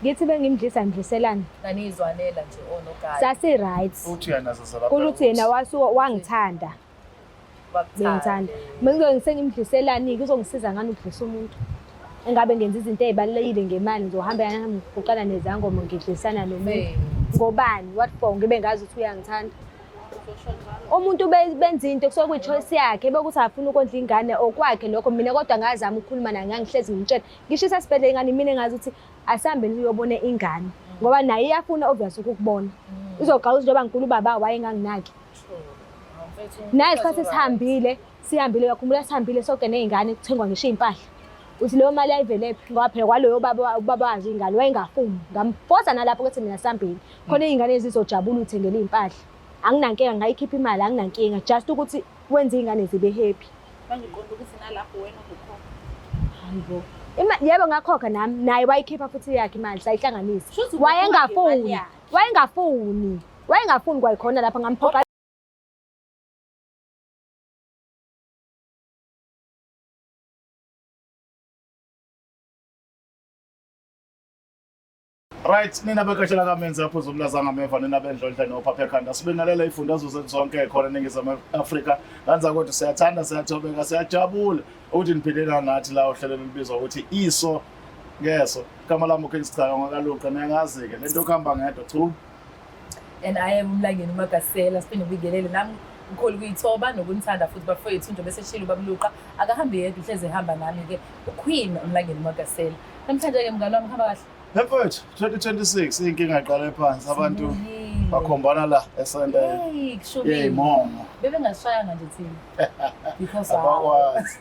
Ngithi bengimdlisa ngidliselani. Nanizwanela nje onogada. Sasi right. Uthi yena sasa Kusho ukuthi yena wasuka wangithanda. Bengithanda. Mina sengimdliselani kuzongisiza ngani ukudlisa umuntu? Engabe ngenza izinto ezibalulekile ngemali ngizohamba ngixoxana nezangoma ngidlisana nomuntu. Ngobani? What for? Ngibe ngazi ukuthi uyangithanda. Umuntu benza into kusuke kuyi-choice yakhe bekuthi afuna ukondla ingane okwakhe lokho mina kodwa ngazama ukukhuluma naye ngangihlezi ngimtshela ngisho isesibhedlela ingane mina engazi ukuthi asihambeni uyobona ingane ngoba naye iyafuna obvious ukukubona izoqala ukuthi njengoba ngikhula ubaba wayenganginaki naye isikhathi sihambile sihambile uyakhumbula sihambile sonke ney'ngane kuthengwa ngisho iy'mpahla uthi leyo mali ayivelephi ngoba phela kwaloyo baba ubaba wazo iy'ngane wayengafuni ngamfosa nalapho ukuthi mina sihambile khona iy'ngane ezizojabula uthengele iy'mpahla anginankinga ngayikhipha imali anginankinga just ukuthi wenze iy'ngane zibe happy. Manje uqonda ukuthi nalapho wena ubukhokha. Hayibo. Yebo ngakhokha nami naye wayikhipha futhi yakhe imali sayihlanganisa. Shuthi ubukhokha ngemali Wayengafuni. yakhe. Wayengafuni. Wayengafuni kwayikhona lapha ngamphoqa. Right, nina bekashela kamenzi apho zomlaza ngameva nina bendlondla nophapha ekhanda. Sibingelela ifundazwe zethu zonke khona eNingizimu Afrika. Kanza kodwa siyathanda, siyathobeka, siyajabula ukuthi niphilela nathi la ohlelweni olubizwa ukuthi iso ngeso. Igama lami uKing Sichaka ngakaluqa niyangazi-ke lento okuhamba ngedwa chu. And I am uMlangeni uMagasela siphinde ubingelele nami ngikhona ukuyithoba nokunithanda futhi bafowethu njengoba eseshilo uBabuluqa akahambi yedwa uhlezi ehamba nami-ke uQueen uMlangeni uMagasela. Namhlanje-ke mngani wami kuhamba kahle. Mfowethu, 2026 inkinga iqale phansi abantu Sibuyile. bakhombana la esentela. Hey, kushubile. Yeyimomo. Bebengashayanga nje thina. Because Abakwazi.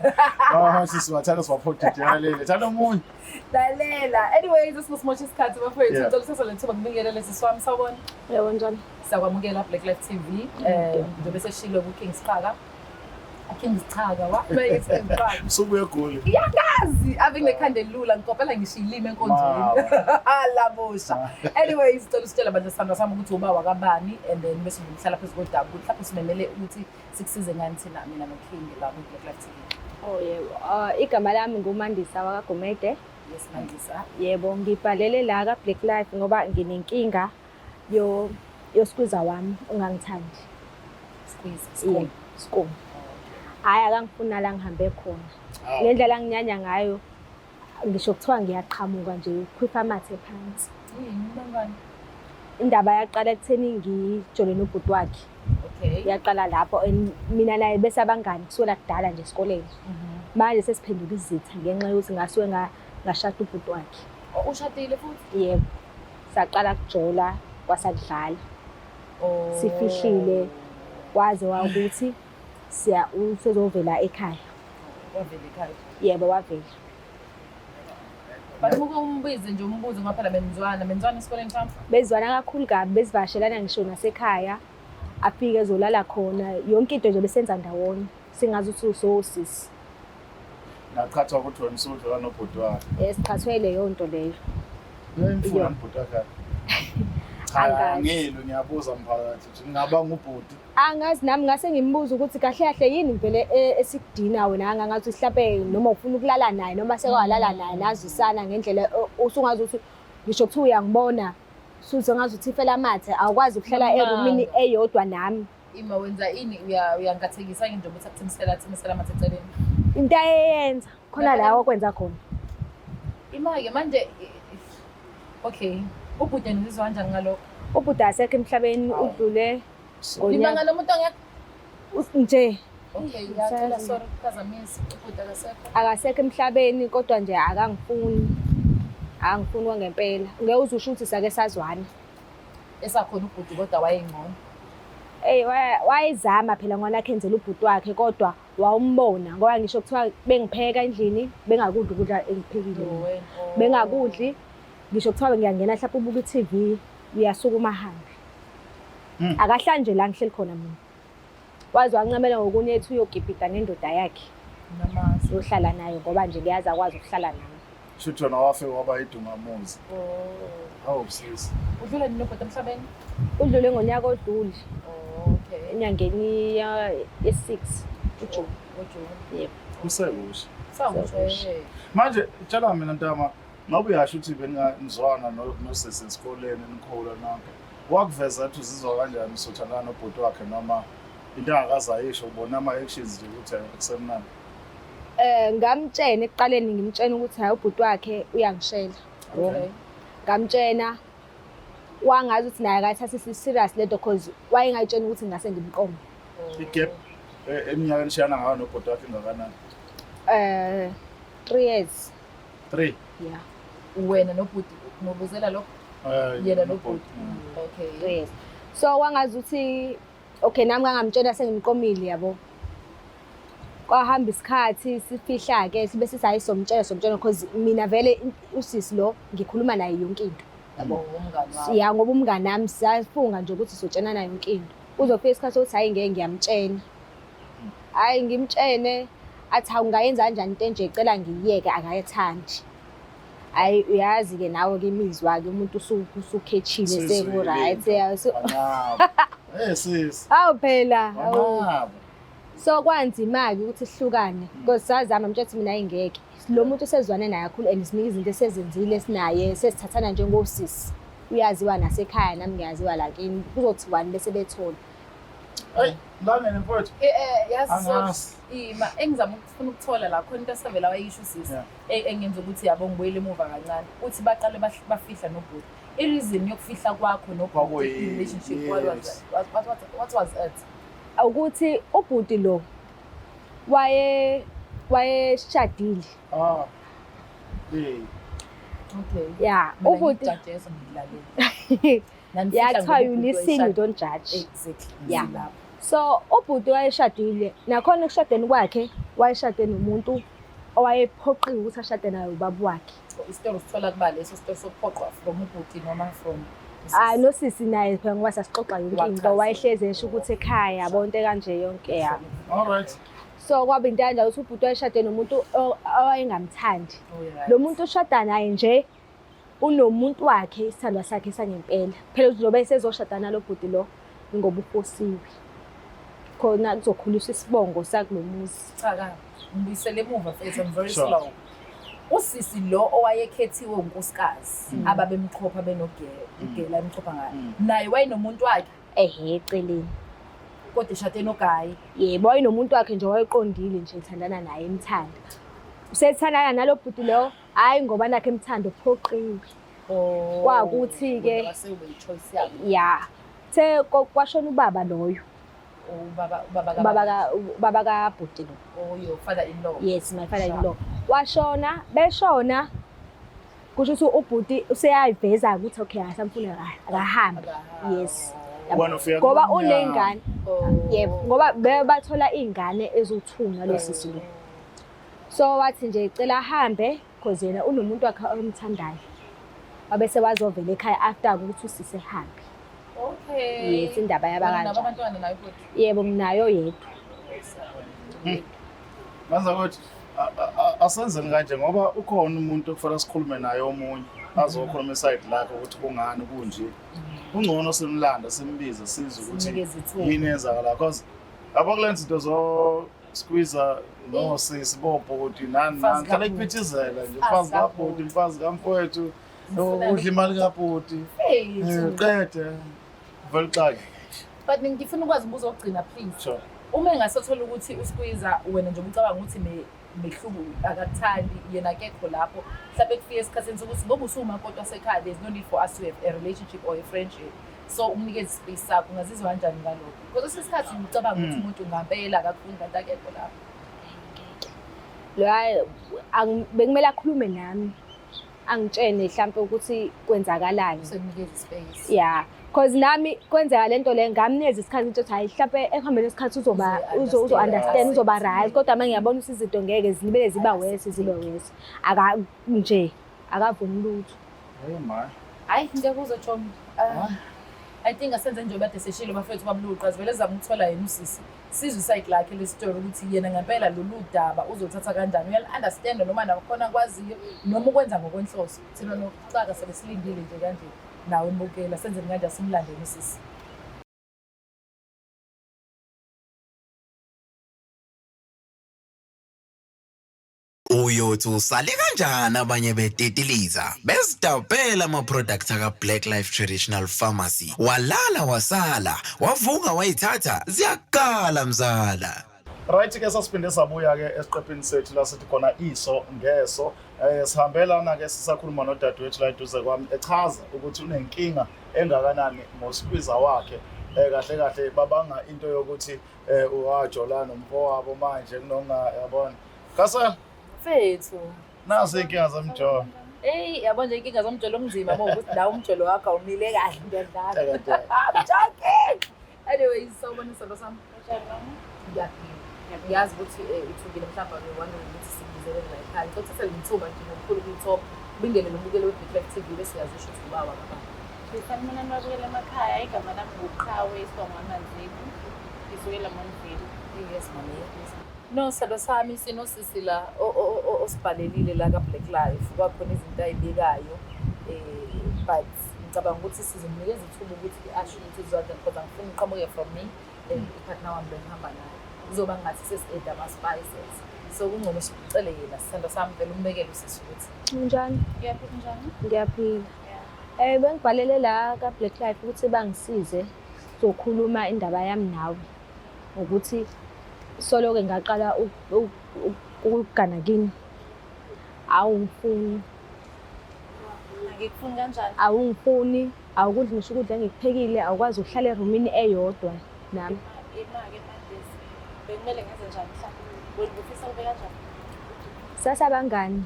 Bathi sibathanda sibaphodidiyalele. Thanda omunye. Lalela. Anyways, singasimosha isikhathi bafowethu. Ngicela usasa lethuba ngibingelele sisi wami sawubona. Yebo njani? Siyakwamukela Black Life TV. Njengoba seshilo ku King Sichaka. King Sichaka wa maybe King Sichaka. Usubuye eGoli. Iyangazi ave nginekhanda elilula ngikopela ngisho ilimi enkonzweni. Labusha. Anyways, sicela usitshele abantu sithandwa sami ukuthi uba wakabani and then bese ngimhlala phezu kodaba ukuthi mhlawumbe simemele ukuthi sikusize ngani thina mina noKing la ku Black Life TV. Oh yebo. Igama lami nguMandisa wakaGumede. Yes Mandisa. Yebo, ngibhalele la ka Black Life ngoba nginenkinga yo yoskwiza wami ongangithandi. Squeeze. Yebo, Squeeze. skum. Hhayi akangifuni la ngihambe khona. Ngendlela anginyanya ngayo ngisho kuthiwa ngiyaqhamuka nje ukhwipha amathe phansi. Yini bangani? Indaba yaqala ekutheni ngijole nobhuti wakhe. Okay. Yaqala lapho and mina naye bese abangani kusukela kudala nje esikoleni. Manje sesiphenduka izitha ngenxa yokuthi ngasuke ngashada ubhuti wakhe. Oh, ushadile futhi? Yebo. Saqala kujola kwasakudlala. Oh. Sifihlile waze wakuthi siya usezovela ekhaya. Wavela ekhaya. Yebo wavela. But muke umbize nje umbuze ngoba phela benzwana, benzwana esikoleni mhlawumbe. Bezwana kakhulu kabi bezivashelana ngisho nasekhaya. Afike ezolala khona yonke into nje besenza ndawonye. Singazi ukuthi usosisi. Ngaqhathwa ukuthi wena usudlula nobhuti wakhe. Siqhathwe leyo nto leyo. Uyayimfuna nobhuti wakhe. Cha, Angazi. ngilo ngiyabuza mphakathi ukuthi ngingaba ngubhuti. Angazi nami ngase ngimbuza ukuthi kahle kahle yini vele esikudina wena angangathi mhlampe noma ufuna ukulala naye noma sekwalala naye nazwisana ngendlela usungazi ukuthi ngisho kuthiwa uyangibona suze ngazi ukuthi ifela amathe awukwazi ukuhlala erumini eyodwa nami. Ima wenza ini uyangathekisa nje njengoba uthi akuthimisela thimisela amathe eceleni. Into ayeyenza khona la okwenza khona. Ima-ke manje okay ubhuti yena uzizwa kanjani ngalokho? Ubhuti asekho emhlabeni udlule Libanga lomuntu ongekho? Nje. Okay, ngiyacela sorry ukuphazamisa ubhuti akasekho. Akasekho emhlabeni kodwa nje akangifuni. Akangifuni kwangempela. Ngeke uze usho ukuthi sake sazwana. Esakhona ubhuti kodwa wayengcono. Ey wayezama phela ngwana akhe enzela ubhuti wakhe kodwa wawumbona ngoba ngisho kuthiwa bengipheka endlini bengakudli ukudla engikuphekile. Bengakudli ngisho kuthiwa ngiyangena mhlawumbe ubuka i-TV uyasukuma ahambe. Akahlali nje la ngihleli khona mina. Waze wancamela ngokunye ethi uyokipita nendoda yakhe. Namazi. Uyohlala nayo ngoba nje ngiyazi akwazi ukuhlala nami. Shuthi wena wafika waba idumamuzi. Oh. Hawu sisi. Udlule nini ubhuti emhlabeni? Udlule ngonyaka odlule. Oh, okay. Enyangeni ye-6 uJune. UJune. Yebo. Kusekusha. Sawusha. Manje tshela mina ntama. Ngabe uyasho ukuthi beningazwana nosisi esikoleni nikhula nonke. Wakuveza ukuthi uzizwa kanjani usuthandana nobhuti wakhe noma into angakaze ayisho ubona ama-actions nje ukuthi akusemnandi. Ngamtshena ekuqaleni ngimtshena ukuthi hayi ubhuti wakhe uyangishela. Okay. Ngamtshena wangazi ukuthi naye akayithathisi serious lento cause wayengayitshena ukuthi ngase ngimqome. I-gap eminyakeni nishiyana ngayo nobhuti wakhe ingakanani? 3 years. 3. Yeah. Wena nobhuti nobuzela lokho? Yena nobhuti. Okay. 3 years. So wangazi ukuthi okay nami ngangamtshela sengimqomile yabo. Kwahamba isikhathi sifihla ke sibe sithi hayi somtshela because mina vele usisi lo ngikhuluma naye yonke into. Yabo umngani wakho. Ya ngoba umngani nami siyafunga nje ukuthi sotshenana yonke into. Uzofika isikhathi sokuthi hayi ngeke ngiyamtshena. Hayi ngimtshene athi hawu ungayenza kanjani into enje cela ngiyiyeke akayithandi. Hayi uyazi ke nawe ke imizwa ke umuntu usukhethile seku right. Sis. Hawu phela. So kwanzima-ke ukuthi sihlukane because sazama mtsho ukuthi mina ayingeke. Lo muntu usezwane naye kakhulu and sinika izinto esezenzile sinaye sesithathana njengosisi. Uyaziwa nasekhaya nami ngiyaziwa la kini. Kuzothiwani bese bethola. Hey, mlangene mfowethu. Yazi ima engizama ukufuna ukuthola la khona into esavela wayisho usisi engenza ukuthi yabo ngibuyele emuva kancane. Uthi baqale bafihla nobhuti. I-reason yokufihla kwakho nobhuti relationship what was it? Ukuthi ubhuti lo wayeshadile. Okay. Yeah, ubhuti yeah, kuthiwa you listen, you don't judge. Exactly. Yeah. So ubhuti wayeshadile, nakhona ekushadeni kwakhe wayeshade nomuntu owayephoqiwe ukuthi ashade naye ubaba wakhe. Isitori sithola kuba leso sitori sokuphoqwa from ubhuti noma from hayi nosisi naye phela ngoba sasixoxa yonke into wayehlezi esho ukuthi ekhaya yabo into kanje yonke ya. All right. So kwaba into kanjalo ukuthi ubhuti wayeshade nomuntu owayengamthandi. Lo muntu oshada naye nje unomuntu wakhe isithandwa sakhe sangempela. Phela uzobe esezoshada nalo bhuti lo ngoba uphosiwe. Khona kuzokhuliswa isibongo sakulomuzi. Cha ka ngibuyisele emuva mfethu, I'm very slow. Usisi lo owayekhethiwe unkosikazi ababemchopha benogela emchopha ngayo. Naye wayenomuntu wakhe ehe eceleni. Kodwa eshade noGayi. Yebo wayenomuntu wakhe nje wayeqondile nje ethandana naye emthanda. Usethandana nalo bhuti lo hayi ngoba nakhe emthanda uphoqiwe. Kwakuthi ke ya the kwashona ubaba loyo. Ubaba kaBhuti lo. Oh, your father-in-law. Yes, my father-in-law. Washona, beshona. Kusho ukuthi ubhuti useyayiveza ukuthi okay asamfuna akahambe. Yes. Ngoba unengane. Yebo, ngoba bathola ingane eziwu2 nalosisi lo. So wathi nje cela ahambe because yena unomuntu wakhe omthandayo. Wabese wazovela ekhaya after ukuthi usisi ehambe. Okay. Yes, indaba yaba kanjalo. Abantwana nayo futhi. Yebo, nginayo yedwa. Manza ukuthi asenzeni kanje ngoba ukhona umuntu okufanele sikhulume naye omunye azokhuluma iside lakhe ukuthi kungani kunje. Kungcono simlanda simbize sizwe ukuthi yini eyenzakala because abakulenza into zo squeezer no sisi bobhuti nani nani hlale kuphithizela nje mfazi kabhuti mfazi kamfowethu udla imali kabhuti qede vele uxake. But ngifuna ukwazi umbuzo wokugcina please. Sure. Uma engasothola ukuthi usqueezer wena nje ucabanga ukuthi mehluko akakuthandi yena akekho lapho mhlawumbe kufike esikhathini sokuthi ngoba usuwumakoti wasekhaya there's no need for us to have a relationship or a friendship. So umnikeze ispace sakho ungazizwa kanjani ngalokho? Because esikhathi ucabanga ukuthi umuntu ngampela akakufuni kanti akekho lapho. Lo bekumele akhulume nami angitshene mhlawumbe ukuthi kwenzakalani. Usemnikeza ispace. Yeah. Because nami kwenzeka lento le ngamnikeza isikhathi ukuthi hayi mhlawumbe ekuhambeni isikhathi uzoba uzo understand uzoba right kodwa manje ngiyabona ukuthi izinto ngeke zilibele ziba worse zibe worse. Aka nje akavumi lutho. Hey my. Hayi ngiyakuzwa Chomi. I think asenze nje bade seshilo bafethu babuluqa sivele sizama ukuthola yena usisi. Sizwe iside lakhe le story ukuthi yena ngempela lolu daba uzothatha kanjani. Uyal understand noma nakhona kwaziyo noma ukwenza ngokwenhloso. Thina nokuxaka sebe silindile nje kanje nawe mbukela senze kanje simlandele usisi. Uyothi usale kanjani abanye betitiliza bezidabhela ama-product aka-Black Life Traditional Pharmacy. Walala wasala, wavuka wayithatha, ziyakala mzala. Right ke, sasiphinde sabuya ke esiqephini sethu la sithi khona iso ngeso. Sihambelana ke sisakhuluma nodadewethu la eduze kwami, echaza ukuthi unenkinga engakanani ngosikwiza wakhe. Kahle kahle babanga into yokuthi uwajola nomfowabo manje kunonga, yabona. Kasa Mfethu. Nazi inkinga zomjolo. Hey, yabo nje inkinga zomjolo omnzima uma ukuthi la umjolo wakho awumile kahle, ngiyadlala. Teka, teka. I'm joking. Anyways, sawubona sithando sami. Unjani mama? Ngiyaphila. Ngiyazi ukuthi uthukile, mhlawumbe wondering ukuthi sikubizele la ekhaya. Ngicela uthathe le thuba nje ngokukhulu ukuyithoba. Ubingelele umbukeli we-Black Life TV bese uyazisho ukuthi ubaba kababa. Sanibonani babukela emakhaya, igama lami nguQhawe, isibongo Amanzini. Ngisuke eLamontville. Yes, mami. No, sithando sami, sinosisi la osibhalelile la ka-Black Life. Kwakhona izinto ayibikayo. But ngicabanga ukuthi sizomnikeza ithuba ukuthi asho ukuthi uzwa kanjani, because angifuni uqhamuke from me and i-partner wami bengihamba naye. Kuzoba ngathi sesi-add ama-spices. So kungcono sicele yena, sithando sami, vele umbekele usisi ukuthi Unjani? Ngiyaphila, unjani? Ngiyaphila. Yeah. Bengibhalele la ka Black Life ukuthi bangisize sokhuluma indaba yami nawe. Ukuthi solo ke ngaqala ukugana kini. Awungifuni. Angikufuni kanjani? Awungifuni, awukudli ngisho ukudla engikuphekile, awukwazi ukuhlala erumini eyodwa nami. Ima-ke manje, bekumele ngenze njani mhlawumbe? Wena ubufisa kube kanjani? Sasabangani.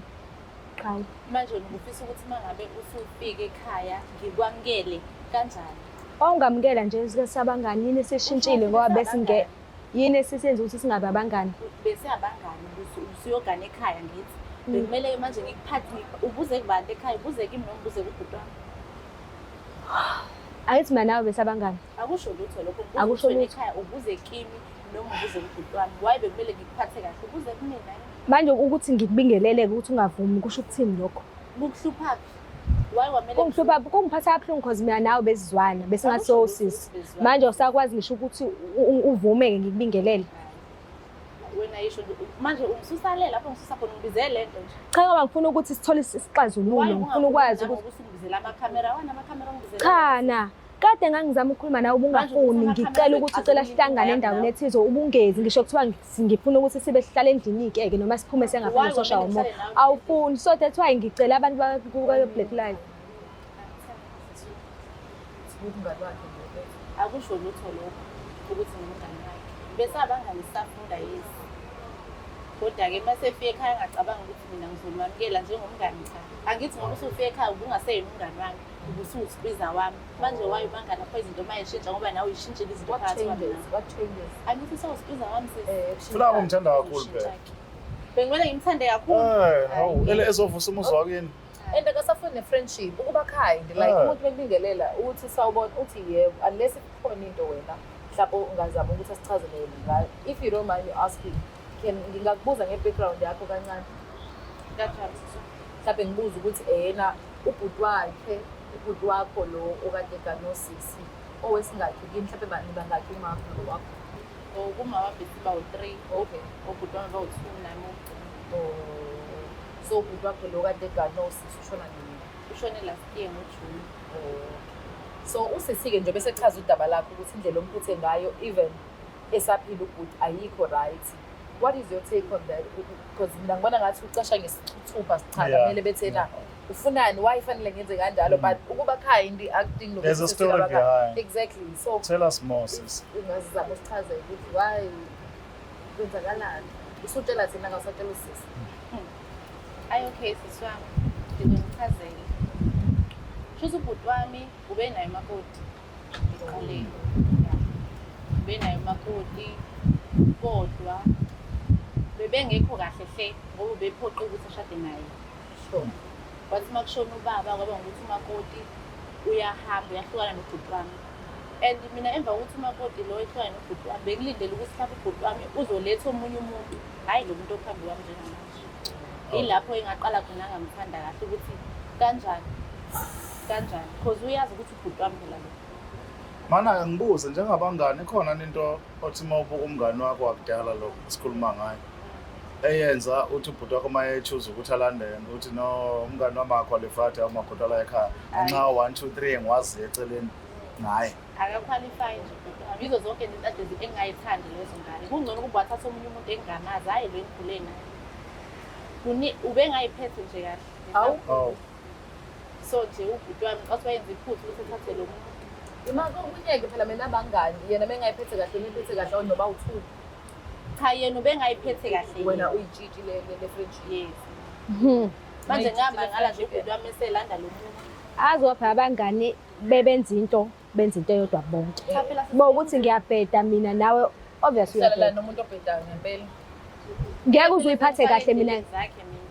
Cha. Manje wena ubufisa ukuthi uma ngabe usufika ekhaya ngikwamukele kanjani? Wawungamukela nje sike sabangani, yini esishintshile ngoba besinge yini esisenza ukuthi singabe abangani? Bese abangani usuyogana ekhaya ngithi. Bekumele manje ngikuphathe, ubuze kubantu ekhaya, ubuze kimi noma ubuze kubhuti wami? Angithi mina nawe besabangani. Akusho lutho lokho. Akusho Ubuze lutho. ekhaya, ubuze kimi noma ubuze kubhuti wami. Why bekumele ngikuphathe kahle? Ubuze kumina. Manje ukuthi ngikubingelele ukuthi ungavumi kusho ukuthini lokho? Kukuhluphaphi? Why wamele Kungihlupha, kungiphatha kabuhlungu because mina nawe besizwana, besingathi Akusho lutho sosisi. ukuthi bezwana. Manje awusakwazi ngisho ukuthi uvume-ke ngikubingelele. Wena yisho nje, manje ungisusa le lapho ngisusa khona, ngibizele le nto nje. Cha, ngoba ngifuna ukuthi sithole isixazululo, Why ngifuna ukwazi ukuthi ukuthi ungibizele amakhamera, wana amakhamera ungibizele. Cha na, kade ngangizama ukukhuluma nawe ubungafuni, Manje ngicela ukuthi ucela sihlangane inkinga endaweni yakho. ethize, ubungezi ngisho kuthiwa ngifuna ukuthi sibe sihlale endlini-ke ke noma siphume sengaphandle Why soshawa kumele umoya. ngihlale nawe? Awufuni, so that's why ngicela abantu ba-Black Life. Umngani wakhe nje mfethu. Akusho lutho lokho ukuthi ngumngani wakhe. Bese abangani sisafunda, yes. Kodwa-ke uma sefika ekhaya ngacabanga ukuthi mina ngizomamukela njengomngani, cha. Angithi ngoba usufika ekhaya ubungaseyena umngani wami, ubusuwusikwiza wami. Manje waye umangani lapho izinto uma yishintsha ngoba nawe uyishintshile izinto What phakathi kwami changes? nawe. What changes? Angithi sewusikwiza wami sisi. Funa umthanda kakhulu phela. Bekumele ngimthande kakhulu. Hawu, ele ezovusa umuzi wakini. And akasafuni ne-friendship, ukuba kind, like umuntu bekubingelela ukuthi sawubona, uthi yebo, unless kukhona into wena mhlawumbe ungazama ukuthi asichazele yena ngayo. If you don't mind me asking, can ngingakubuza nge-background yakho kancane? Kanjani sisi? Mhlawumbe ngibuze ukuthi ena ubhuti wakhe, ubhuti wakho lo okade ganosisi owesingakhi kini, mhlawumbe bangakhi umakho lo wakho? Kumama besiba u-three. Okay. Obhuti wami bawu-two, nami wokugcina. Oh, so ubhuti wakho lo kade ganosisi ushona nini? Ushone last year ngoJuni. Oh. So usisi-ke nje bese chaza udaba lakho ukuthi indlela omphethe ngayo even esaphila ubhuti ayikho right. What is your take on that? Because mina ngibona ngathi ucasha ngesithupha sichaza kumele bethena ufunani, why fanele ngenze kanjalo, but ukuba kind akudingi. There's a story behind. Exactly. So Tell us more, sis. ungazizama usichazele ukuthi why, kwenzakalani, usutshela thina, ngawusatshela usisi. Ayi, okay sisi wami, ngizonichazela. Shuthi ubhuti wami ube naye umakoti ekuqaleni. Ube naye umakoti kodwa bebengekho kahle hle ngoba ubephoqe ukuthi ashade naye. Wathi uma kushona ubaba kwaba ngokuthi umakoti uyahamba uyahlukana nobhuti wami. And mina emva kokuthi umakoti lo ehlukane nobhuti wami bengilindele ukuthi mhlawumbe ubhuti wami uzoletha omunye umuntu, hhayi lo muntu ophambi kwami njengamanje. Ilapho engaqala khona ngamthanda kahle ukuthi kanjani kanjani, because uyazi ukuthi ubhuti wami phela lo. Mana ngibuze, njengabangani, ikhona into othi uma ubuka umngani wakho wakudala lo sikhuluma ngayo. Eyenza uthi ubhuti wakho uma echoose ukuthi alande yena uthi no, umngani wami akaqualified, umakoti la ekhaya ngenxa 1 2 3 engiwaziyo eceleni ngaye. Akaqualify nje ubhuti wami. Yizo zonke izinto ade engingayithandi lezo ngane. Kungcono ukuba wathatha omunye umuntu engingamazi, hhayi lo engikhule naye. Ubengayiphethe nje kahle. Hawu. Oh. So nje ubhuti wami xa wayenza iphutha ukuthi ethathe lo muntu. Ima kokunye-ke phela mina abangani, yena bengayiphethe kahle, mina iphethe kahle, oh, noba u-two. Cha, yena ubengayiphethe kahle. Wena yena. uyitshitshi le-friendship. Yes. Manje ngamangala nje ubhuti wami eselanda lo muntu. Azopha abangani bebenza into, benza into eyodwa bonke. Cha phela Bo ukuthi ngiyabheda mina nawe, obviously Uhlala la uyabheda. nomuntu obhedayo ngempela. Ngeke uze uyiphathe kahle mina. Zakhe mina.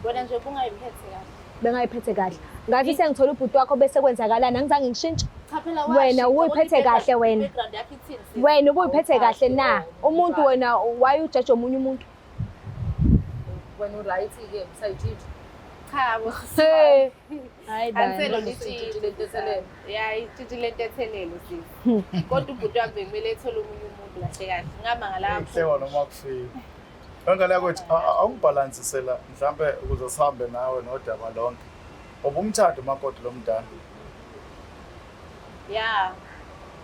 Wena nje ubungayiphethe kahle. Bengayiphethe kahle. Ngathi sengithola ubhuti wakho bese kwenzakalani, angizange ngishintshe. Cha phela Wena washintsha, ubuyiphethe kodwa kahle wena. I-background yakho ithini sis? Wena ubuyiphethe kahle na? Oh, Umuntu wena why ujaje omunye umuntu? Wena u-right-ke, usayitshitshi. Cha bo. Hey. Hayi Anselo bani. litshitshi. Usayitshitshi lentethelelo. Ya, itshitshi lentethelelo sis. Kodwa ubhuti wakhe bekumele ethole omunye umuntu kahle kahle. Ngamangala kakhulu. Kuhlewa noma kufika. Ngale yakwethu awungibhalansisela mhlambe ukuze sihambe nawe nodaba lonke. Ubumthanda umakoti lomdala? Ya,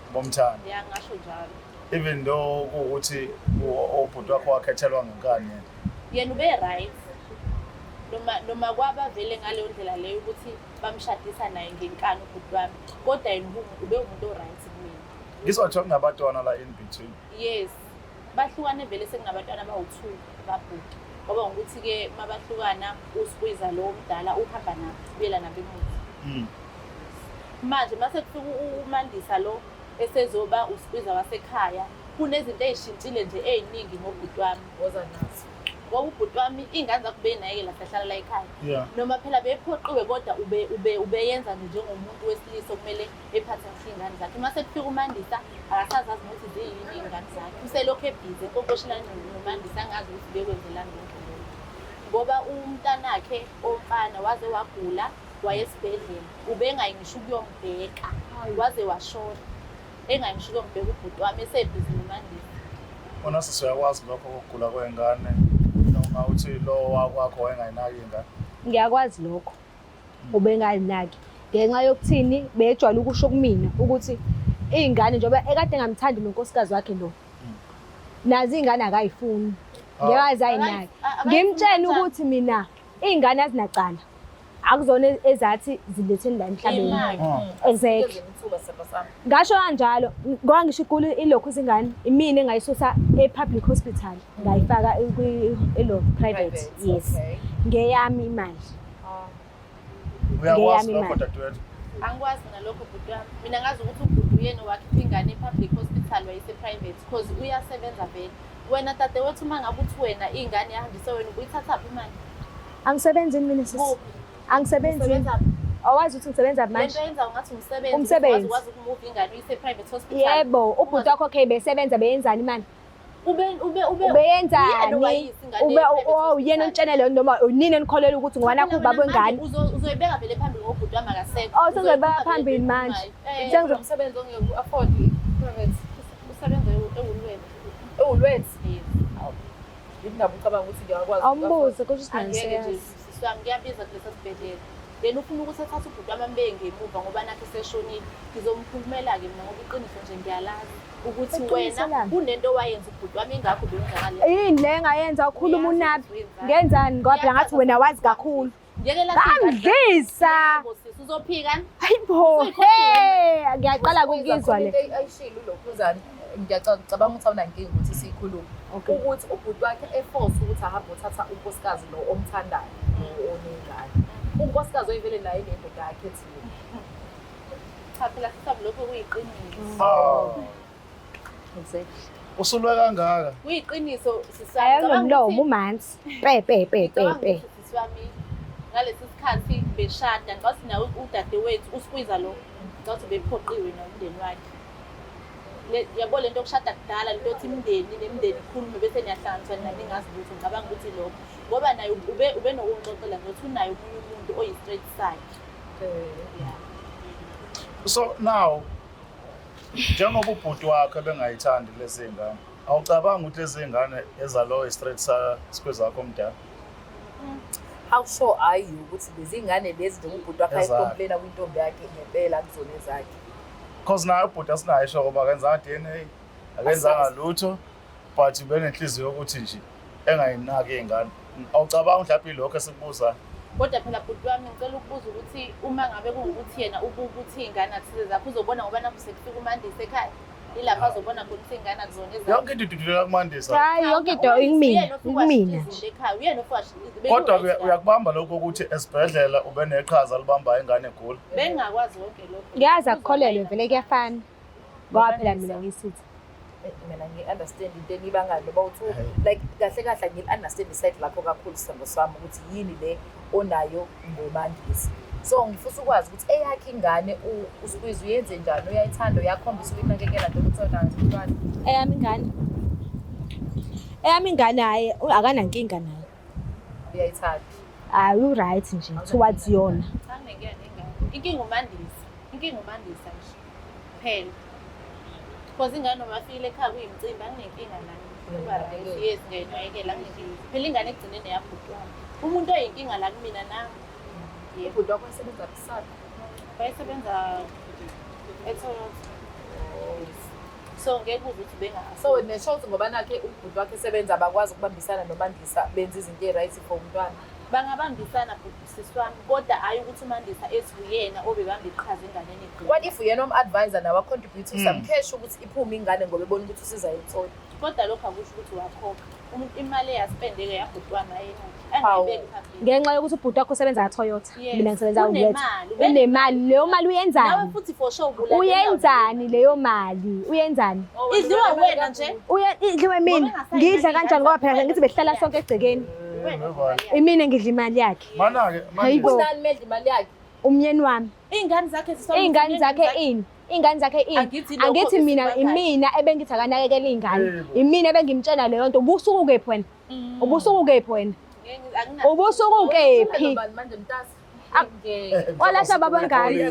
Ubumthanda. ya, ngasho njalo. Even though kuwukuthi ubhuti wakho wakhethelwa ngenkani yena. Yena ube right. Noma kwaba vele ngaleyo ndlela leyo ukuthi bamshadisa naye ngenkani ubhuti wami. Kodwa yena ube umuntu o-right kumina. Ngizwa kuthiwa kunabantwana la in between. Yes. Bahlukane vele sekunabantwana abawu-2 babhuti. Ngoba ngokuthi-ke mabahlukana uSqueezer lo omdala uhamba nabo, ubuyela nabo emuva. Manje mase kufika uMandisa lo esezoba uSqueezer wasekhaya, kunezinto ey'shintshile nje ey'ningi ngobhuti wami. Woza nazo. Ngoba ubhuti wami iy'ngane zakhe ubenayekela sahlala la ekhaya. Noma phela bephoqiwe kodwa ubeyenza nje njengomuntu wesilisa okumele ephathe kahle iy'ngane zakhe. Mase kufika uMandisa akasazazi nokuthi ziyini iy'ngane zakhe. Uselokhu ebhizi enkonkoshelana noMandisa, angazi ukuthi bekwenzelani konke lokho. Ngoba umntanakhe omfana waze wagula wayesibhedlela, ubengayi ngisho ukuyombheka, waze washona. Engayi ngisho ukuyombheka ubhuti wami esebhizi noMandisa. Wena sisi uyakwazi lokho kokugula kwengane noma uthi lo wakwakho wayengayinaki ingane? Ngiyakwazi lokho. Ubengalinaki. Ngenxa yokuthini bejwayele ukusho kumina ukuthi iy'ngane njengoba ekade engamthandi nonkosikazi wakhe lo. Nazi iy'ngane akayifuni. Ngeke aze ayinake. Ngimtshele ukuthi mina iy'ngane azinacala. Akuzona ezathi ziletheni la emhlabeni. Imali. Exactly. Ithuba sithando sami. Ngasho kanjalo ngoba ngisho igula ilokhu izingane imina engayisusa e-public hospital ngayifaka ilo private. Yes. Okay. Ngeyami imali. Uyakwazi Ngeyami lokho imali. dadewethu? Angikwazi nalokho bhuti wami. Mina ngazi ukuthi ubhuti uyena owakhipha ingane e-public hospital wayise-private cause uyasebenza vele. Wena dadewethu uma ngabe uthi wena ingane yahambise wena ubuyithathaphi imali? Angisebenzini mina sisi. Kuphi? Angisebenzini. Usebenza Awazi ukuthi ngisebenza lento manje. yenza ungathi umsebenzi. Umsebenzi. Ukwazi ukumuva ingane uyise private hospital. Yebo, ubhuti wakho okay besebenza beyenzani imali? Ube ube ube Ubeyenzani? Uyena owayisa ingane Ube e-private oh yena hospital. ontshene leyo noma nini enikholelwa ukuthi ngoba nakho Phela ubaba wena manje wengane. Uzoyibeka vele phambili ngobhuti wami akasekho. Oh, sengizoyibeka Uzoyibeka phambili vele manje. Eh, Umsebenzi ongeke u-afford private. usebenza ewulwele. Ewulwethi. Yes. Yini ndaba ucabanga ukuthi ngiyakwazi? Awumbuze kusho ukuthi Angeke nje ngiyasebenza. sisi wami kuyabiza kulesa sibhedlela. Yena ufuna ukuthi athathe ubhuti wami ambeke ngemuva ngoba nakhe seshonile. Ngizomkhulumela-ke mina ngoba iqiniso nje ngiyalazi ukuthi wena Uqiniselani? kunento owayenza ubhuti wami ingakho bewungakale. Yini le engayenza ukhuluma Uyazi unabi? ukuthi wenzani. Ngenzani ngoba phela ngathi wena wazi kakhulu. Ngiyekela Ngamdlisa. sisi uzophika. Hayibo. Hey, ngiyaqala ukuyizwa le. Into ayishilo ulokhuzana. Ngiyacabanga ukuthi awunankinga ukuthi siyikhulume. Okay. Ukuthi ubhuti wakhe eforce ukuthi ahambe othatha unkosikazi lo omthandayo lo onengane. Unkosikazi oyivele naye nendoda yakhe ethile. Cha phela sisi wami lokho kuyiqiniso. Ah. Exactly. Usulwe kangaka. Kuyiqiniso sisi wami. Ayonomlomo umanzi. Pe pe pe pe Ngicabanga pe. ukuthi sisi wami ngalesi sikhathi beshada ngicabanga nawe udadewethu uSqueezer lo ngicabanga ukuthi bephoqiwe nomndeni wakhe. Yabo lento yokushada kudala lento yokuthi imindeni nemindeni ikhulume bese niyahlanganiswa nina ningazi lutho ngicabanga ukuthi lokho ngoba naye ube nokungixoxela ngokuthi unaye omunye umuntu oyi-straight sakhe. Yeah. So now njengoba ubhuti wakhe bengayithandi lezi ngane. Awucabangi ukuthi lezi ngane ezalo straight sa squeeze wakho omdala? How sure are you ukuthi lezi ngane lezi nje ubhuti wakhe Ezakhe. ayicomplaina kwintombi yakhe ngempela kuzona ezakhe? Cause naye ubhuti asinayo isho ngoba akenzanga DNA, akenzanga Asazi. lutho, but ubenenhliziyo yokuthi nje engayinaki iy'ngane. Awucabangi mhlawumbe ilokho esikubuzayo? Kodwa phela bhuti wami, ngicela ukubuza ukuthi uma ngabe kuwukuthi yena ubuka ukuthi iy'ngane athize zakho, uzobona ngoba nakho sekufika uMandisa ekhaya, ilapho azobona khona ukuthi iy'ngane akuzona ezakhe. Yonke into idudulela kuMandisa. Hayi, yonke into ikumina, Uyena ofika washintsha ikumina. izinto ekhaya, uyena ofika washintsha- Kodwa Beku-right la. uyakubamba lokho ukuthi esibhedlela ube neqhaza libambayo ingane egula. Bengingakwazi konke lokho. Ngiyazi akukholelwe vele kuyafana. Ngoba phela mina ngisithi. Mina ngi-understand into enibangayo noba uthi like kahle kahle ngili-understand iside lakho kakhulu, sithando sami, ukuthi yini le onayo ngoMandisa. So ngifisa ukwazi ukuthi eyakhe ingane uSqueeze uyenze njani, uyayithanda, uyakhombisa ukuyinakekela njengoba uthi unayo umntwana? Eyami ingane. Eyami ingane, hhayi, akanankinga nayo. Uyayithanda? Hayi, u-right nje towards yona. Cha, nginenkinga nengane. Inkinga uMandisa. Inkinga uMandisa nje. Phela. Because ingane noma afikile ekhaya kuyimicimbi, anginenkinga nayo. Kuba right. Yes, ngiyayinakekela, anginenkinga. Phela ingane ekugcineni eyabhuti wami. Umuntu oyinkinga la kumina nami. Yebo. Ubhuti wakho esebenza kusaphi? Wayesebenza eToyota. So ngeke uze ukuthi benga So nesho ukuthi ngoba nakhe ubhuti wakhe esebenza, abakwazi ukubambisana noMandisa benze izinto ey'right for umntwana? Bangabambisana sisi wami, kodwa hhayi ukuthi uMandisa ethi uyena obebamba iqhaza enganeni egcina. What if uyena om-advisor nawe acontribute some cash ukuthi iphume ingane, ngoba ebona ukuthi usiza yimtholi? Kodwa lokho akusho ukuthi wakhokha. Umuntu imali eyaspendeka yabhuti wami ayeyakhe. Hawu. Angayibeki phambili. Ngenxa yokuthi ubhuti wakho usebenza ka-Toyota. Yes. Mina ngisebenza Unemali, uletha. Unemali, leyo mali Nawe uyenzani? futhi for sure ubulandela. Uyenzani leyo mali? Uyenzani? Idliwa wena nje. Uye idliwe mina. Ngoba engasayimali. Ngidla kanjani ngoba phela ingane ngithi behlala sonke egcekeni. Wena Yebo. Imina ngidla imali yakhe. Mana-ke Hayibo. Mandisa. Unani medla imali yakhe? Umyeni wami. Iy'ngane zakhe sisona. Iy'ngane zakhe ini? Iy'ngane zakhe ini? Angithi lokho Angithi mina esibangayo. imina ebengithi akanakekela iy'ngane. Yebo. Imina ebengimtshela leyo nto. Ubusuku kephi wena? Ubusuku kephi wena? Ubusuku kephi? Nobani manje, mntasi? Walahla baba wengane.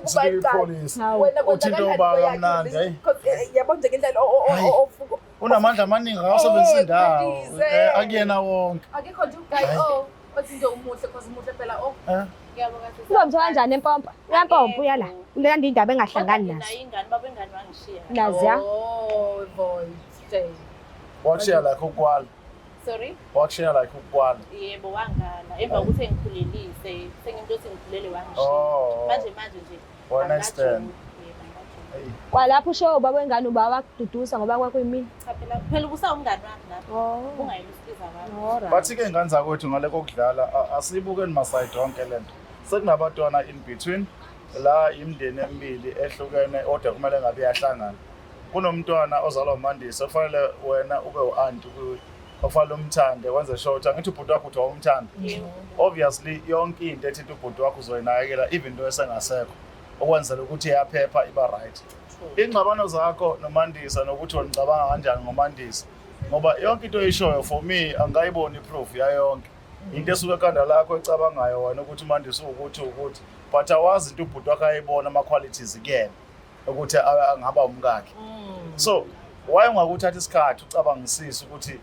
Usuke ipholisa. Hawu. Wena Uthi into kwenzakalani yoba kweyakhe? kamnandi, hayi. Because, yabo nje ngendlela ofuko Unamandla amaningi, akawusebenzisa Eh, indawo. Mandisa. Akuyena wonke. Akekho nje uguy oh othi nje umuhle, cause umuhle phela oh. Eh? Ngiyabonga sisi. Uzomthola kanjani empompa? Uyampompa uyala. Ulanda indaba engahlangani Kodwa nazo. nayo ingane, baba ingane wangishiya. Naziya. Oh boy, shame. Wakushiya like ukwala. Sorry? Wakushiya like ukwala. Yebo, wangala. Emva kokuthi engikhulelise, senginto othi ngikhulele wangishiya. Oh. Manje manje nje. One night stand. Yebo, angajoli. Hey. Kwalapho usho ubaba wengane uba wakududusa ngoba kwakuyimina. Cha, phela phela usawumngani wami lapho. Oh. Ungayena usiza wami. Alright. Bathi-ke ingane zakwethu ngale kokudlala asiyibukeni masayidi onke le nto. Sekunabantwana in between la, imindeni emibili ehlukene kodwa kumele ngabe iyahlangana. Kunomntwana ozalwa uMandisa ofanele wena ube u-anti kuye, ofanele umthande, wenze sure ukuthi angithi ubhuti wakho uthi wawumthanda. Obviously yonke into ethinta ubhuti wakho uzoyinakekela, even into esengasekho, ukwenzela ukuthi iyaphepha, iba right. Ingxabano zakho noMandisa nokuthi wena ucabanga kanjani ngoMandisa, ngoba yonke into oyishoyo for me angikayiboni iproof yayonke into esuke ekhanda lakho ecabangayo wena ukuthi uMandisa uwukuthi but awazi into ubhuti wakho ayibona ama-qualities kuyena ukuthi angaba umkakhe. So why ungakuthatha isikhathi ucabangisise ukuthi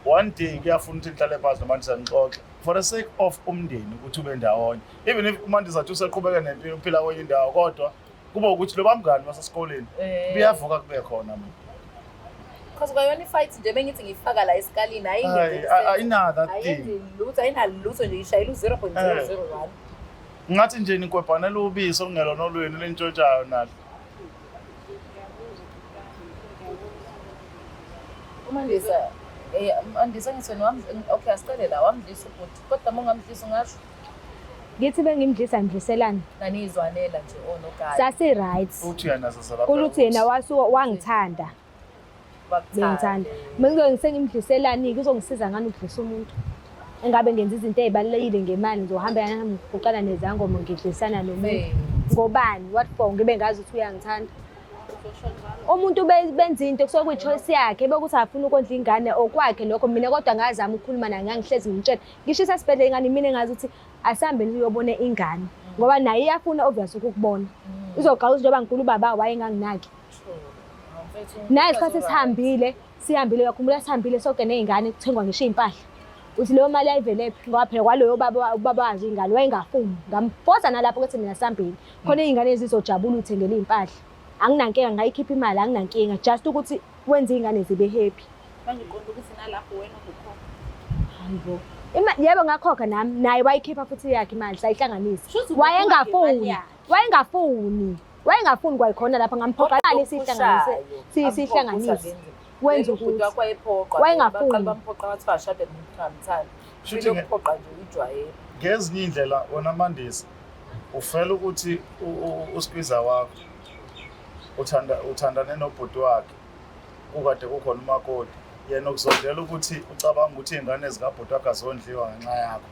one day kuyafuna ukuthi nihlale phansi noMandisa nixoxe for the sake of umndeni ukuthi ube ndawonye, even if uMandisa athi useqhubeke nempilo, uphila kwenye indawo, kodwa kube ukuthi lo bamngani basesikoleni buyavuka kube khona mina. Because kwayona i-fight nje bengithi ngiyifaka la esikalini Hayi, ayingenzi ayina that thing. ayenzi lutho, ayinalutho nje, ishayela u-0.001. Ngathi nje nikwebhanela ubisi olungelona olwenu lentshontshayo nalo. UMandisa, Mandisa, ngithi wena okay, asicele la, wamdlisa ubhuti, kodwa uma ungamdlisa ungasho? Ngithi bengimdlisa, ngidliselana. Naniyizwanela nje onogayi? Sasi-right. Uthi uyena sasa. Kusho ukuthi yena wasuka wangithanda. Bengithanda. Bengizobe sengimdliselani-ke, kuzongisiza ngani ukudlisa umuntu engabe ngenza izinto ey'balulekile ngemali? Ngizohamba ngiguqana nezangoma ngidlisana nomuntu ngobani? What for? Ngibe ngazi ukuthi uyangithanda umuntu, benza into kusuke kuyi-choice yakhe bekuthi afuna ukondla ingane okwakhe lokho. Mina kodwa ngazama ukukhuluma naye, ngangihlezi ngimtshela ngisho isesibhedlela ingane, mina engazi ukuthi asihambeni uyobona ingane ngoba naye iyafuna obvious ukukubona, izoqala ukuthi njengoba ngikhula ubaba wayenganginaki. Naye isikhathi sihambile, sihambile uyakhumbula sihambile sonke ney'ngane kuthengwa ngisho iy'mpahla. Uthi leyo mali ayivelephi ngoba phela kwaloyo baba ubaba wazo iy'ngane wayengafuni. Ngamfosa nalapho ukuthi mina sihambile. Khona iy'ngane zizojabula uthengele iy'mpahla. Anginankinga ngayikhipha imali anginankinga just ukuthi wenze iy'ngane zibe happy. Manje uqonda ukuthi nalapho wena ubukhona. Hayibo. Yebo ngakhokha nami naye wayikhipha futhi yakhe imali sayihlanganisa. Shuthi ubukhokha ngemali Wayengafuni. yakhe. Wayengafuni. Wayengafuni kwayikhona lapha ngamphoqa imali siyihlanganise. Siyihlanganise. Wenza ubhuti ukuthi wakho wayephoqwa. Wayengafuni. Baqala bamphoqa wathi washada nomuntu ongamthandi. Shuthi Into yokuphoqa nje uyijwayele. Ngezinye iy'ndlela wena Mandisi ufela ukuthi uskwiza wakho uthanda uthandane nobhuti wakhe kukade kukhona umakoti yena ukuzondela ukuthi ucabanga ukuthi iy'ngane zikabhuti wakhe azondliwa ngenxa yakho.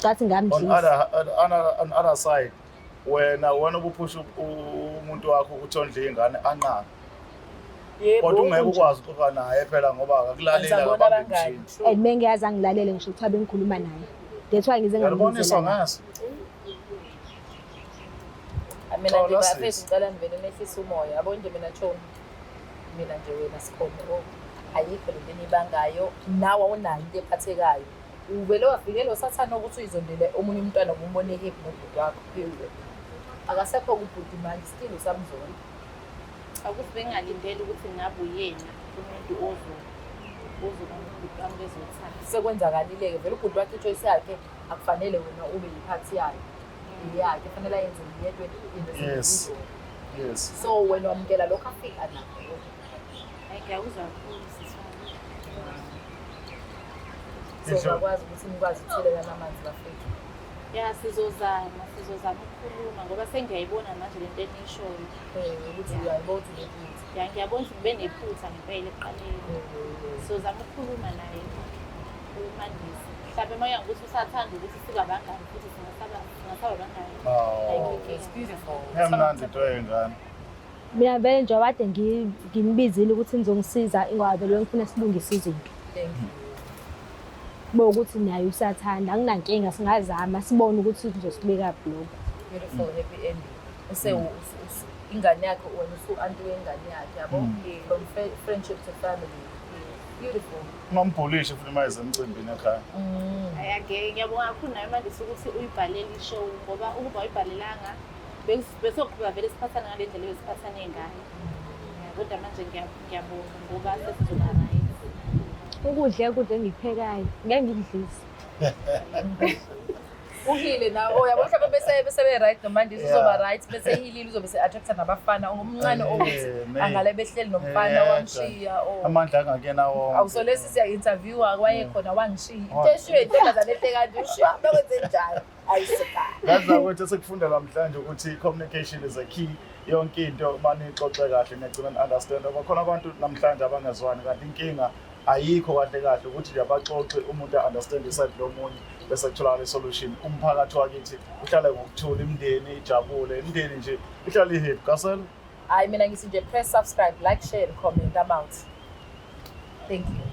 Cathi On ngamdlisa. other, on other side wena ubuphusha umuntu wakho ukuthi ondle iy'ngane anqabe. Yebo. Kodwa ungeke ukwazi ukuxoxa naye phela ngoba akakulaleli Angisabona akabambi abangani. emshini. And mengiyazi angilalele ngisho kuthiwa bengikhuluma naye. That's why ngize Uyaliboniswa ngambizela. ngaso. Mina nje Xola, bafethu sisi. ngicela nivele nehlise umoya. Yabo nje mina chomi. Mina nje wena sikhona oh ayikho lento enibangayo nawe awunayo into ephathekayo. Uvele wafikela usathana ukuthi uyizondele omunye umntwana umbone happy nobhuti wakho period. Akasekho kubhuti manje still usamzonda. Akuthi bengingalindele ukuthi ngabe uyena umuntu ozoba nobhuti wami bezothanda. Sekwenzakalile-ke vele ubhuti wakhe i-choice yakhe akufanele wena ube yiphathi yayo. Yakhe fanele ayenze yedwa into Yes. Yes. So wena wamukela lokho afika nakho. Hayi ngiyakuzwa kakhulu sisi wami. So Isho. ungakwazi ukuthi nikwazi ukuthelelana amanzi bafethu. Ya sizozama ukukhuluma ngoba sengiyayibona manje lento eniyishoyo. Ukuthi uyayibona ukuthi unephutha. Ya ngiyabona ukuthi ngibe nephutha ngempela ekuqaleni. Sizozama ukukhuluma naye uMandisi. Mhlawumbe uma ukuthi usathanda ukuthi sibe abangani futhi singasaba abangani. Oh. It's beautiful. Iyamnandi into yey'ngane. Mina vele nje kade nginibizile ukuthi nizongisiza ingoba vele ngifuna silungise izinto. Thank you. Bokuthi naye usathanda anginankinga singazama sibone ukuthi kuzosibeka lokho. Beautiful happy ending. Use ingane yakhe wena usu-anti wengane yakhe yabo. From friendship to family. Beautiful. Ungambhulishi futhi uma eze emcimbini ekhaya. Hayi angeke ngiyabonga kakhulu nawe Mandisi ukuthi uyibhalele i-show ngoba ukuba uyibhalelanga besoqhubeka vele siphathane ngale ndlela ebesiphathane ngayo. Kodwa manje ngiyabonga ngoba sesizoba right. Ukudla ukudla engikuphekayo ngeke ngikudlise. Uhile nawe oh yabo mhlawumbe bese be right noMandisi Yeah. uzoba right bese ehilile uzobe se-attracta nabafana ungumncane ukuthi angale behleli nomfana wamshiya oh. Amandla angakuyena wonke. Awuso lesi siya-interviewa wayekhona wangishiya into eshiwe intombazane ehle kanje ushiya bekwenze njani ayisuka. Ngazi zakwethu esikufunda namhlanje ukuthi communication is a key. Yonke into uma niyixoxe kahle niyagcina ni-understand. Ngoba khona abantu namhlanje abangezwani kanti inkinga ayikho kahle kahle ukuthi nje abaxoxe umuntu a-understand iside lomunye bese kutholakala i-solution. Umphakathi wakithi uhlale ngokuthula, imindeni ijabule, imindeni nje ihlale i-happy. Kasela? Hayi mina ngithi nje press subscribe, like, share and comment. I'm out. Thank you.